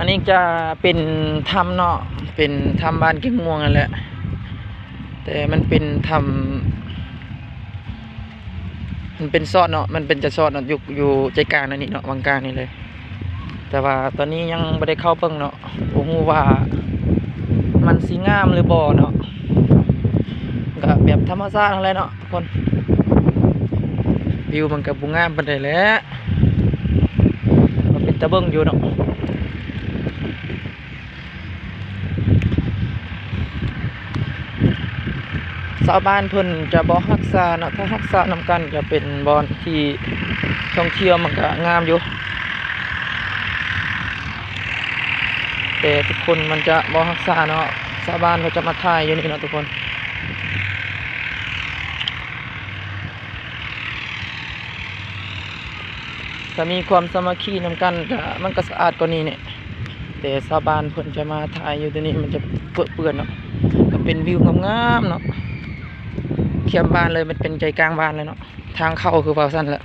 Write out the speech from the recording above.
ອັນນີ້ຈະເປັນຖ້ຳເນາະ ເປັນຖ້ຳບ້ານແກ້ງມ່ວງນັ້ນແຫຼະ ແຕ່ມັນເປັນຖ້ຳ ມັນເປັນຊອດເນາະ ມັນເປັນຈະຊອດເນາະ ຢູ່ ຢູ່ໃຈກາງນັ້ນນີ້ເນາະ ວາງກາງນີ້ເລີຍ. ແຕ່ວ່າຕອນນີ້ຍັງບໍ່ໄດ້ເຂົ້າເບິ່ງເນາະ ບໍ່ຮູ້ວ່າມັນຊິງາມຫຼືບໍ່ເນາະ ກະແບບທຳມະຊາດຫັ້ນແຫຼະເນາະທຸກຄົນ. ວິວມັນກະບໍ່ງາມປານໃດແຫຼະ ກະເປັນຕາເບິ່ງຢູ່ເນາະ. ຊາວບ້ານເພິ່ນຈະບໍ່ຮັກສາເນາະ ຖ້າຮັກສານຳກັນຈະເປັນບ່ອນທີ່ທ່ອງທ່ຽວ ມັນກະງາມຢູ່ ແຕ່ທຸກຄົນມັນຈະບໍ່ຮັກສາເນາະ ຊາວບ້ານເຂົາຈະມາຖ່າຍຢູ່ນີ້ເນາະທຸກຄົນ. ຖ້າມີຄວາມສາມັກຄີນຳກັນກະ ມັນກະສະອາດກວ່ານີ້ແນ່ ແຕ່ຊາວບ້ານເພິ່ນຈະມາຖ່າຍຢູ່ຕົວນີ້ ມັນຈະເປິເປື້ອນເນາະ ກະເປັນວິວງາມໆເນາະ ແຄມບ້ານເລີຍ ມັນເປັນໃຈກາງບ້ານເລີຍເນາະ ທາງເຂົ້າຄືວ່າຊັ້ນແຫຼະ.